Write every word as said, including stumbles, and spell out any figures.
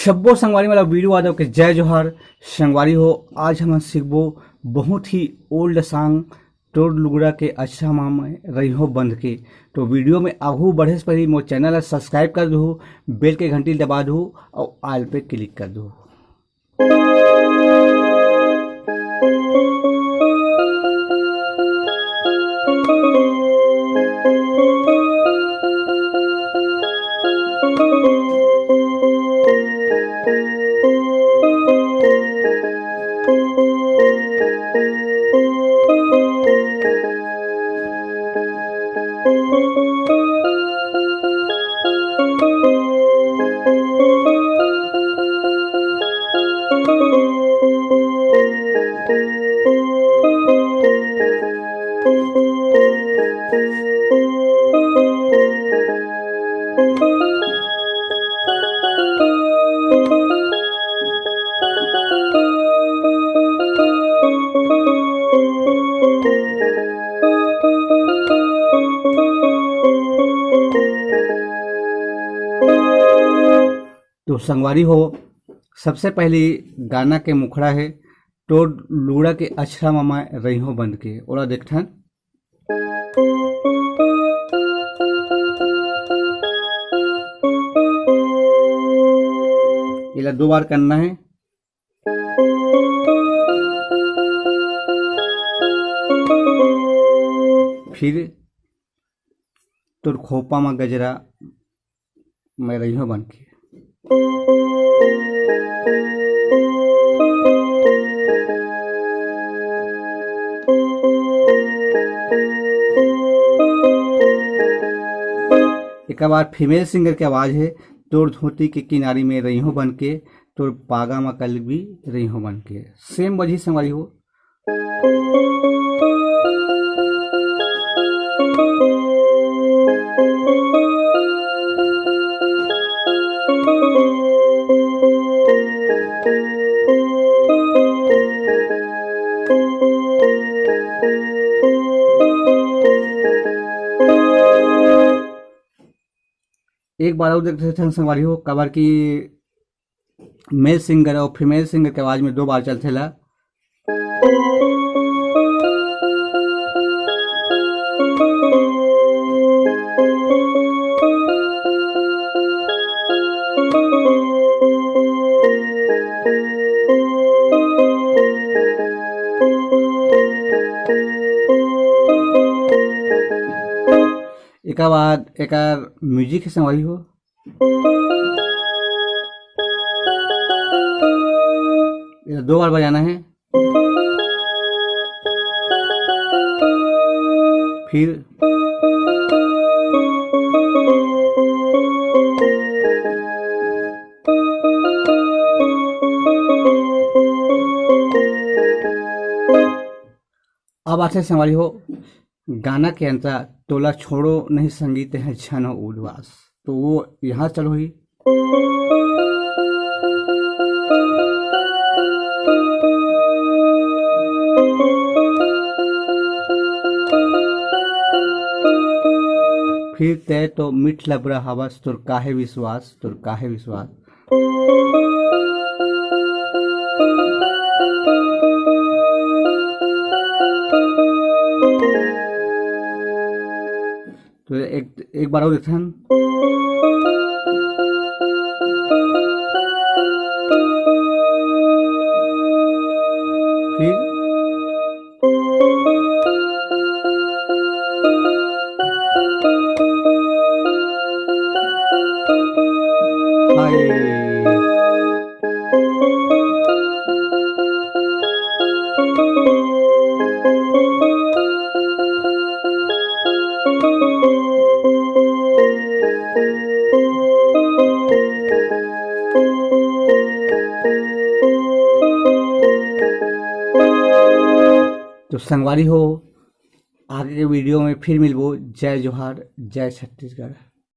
सब्बो संगवारी मन ला वीडियो आदव के जय जोहार। संगवारी हो, आज हमन सीखबो बहुत ही ओल्ड सॉन्ग, तोर लुगड़ा के अछरा मा मैं रहिहो बंध के। तो वीडियो में आगू बढ़े से पहले मोर चैनल ला सब्सक्राइब कर दू, बेल के घंटी दबा दू और ऑल पे क्लिक कर दू। तो संगवारी हो, सबसे पहली गाना के मुखड़ा है, "तोर लुगड़ा के अछरा मा मैं रहिहो बंध के", ओला देखथन। एला दो बार करना है। फिर तोर खोपा मा गजरा मैं रहिहो बन के। एक बार फीमेल सिंगर के आवाज है, "तोर धोती के किनारी में रहिहो बन के, तोर पागा मा कल भी रहिहो बन के।" सेम बजही संगवारी हो। एक बार और देख लेथन संगवारी हो, काबर कि मेल सिंगर और फीमेल सिंगर के आवाज में दो बार चलथे ला। एकर बाद एकर म्यूजिक है संगवारी हो। इधर दो बार बजाना है। फिर अब आथे संगवारी हो गाना के अंतरा, "तोला छोड़ो नहीं संगी तेह झन हो उदास।" तो वो यहाँ चलो ही। फिर तै तो मिठ लबरा हवस, तोर काहे विश्वास, तोर काहे विश्वास। तो एक, एक बार और देखथन। फिर हाय। तो संगवारी हो, आगे के वीडियो में फिर मिलबो। जय जोहार, जय छत्तीसगढ़।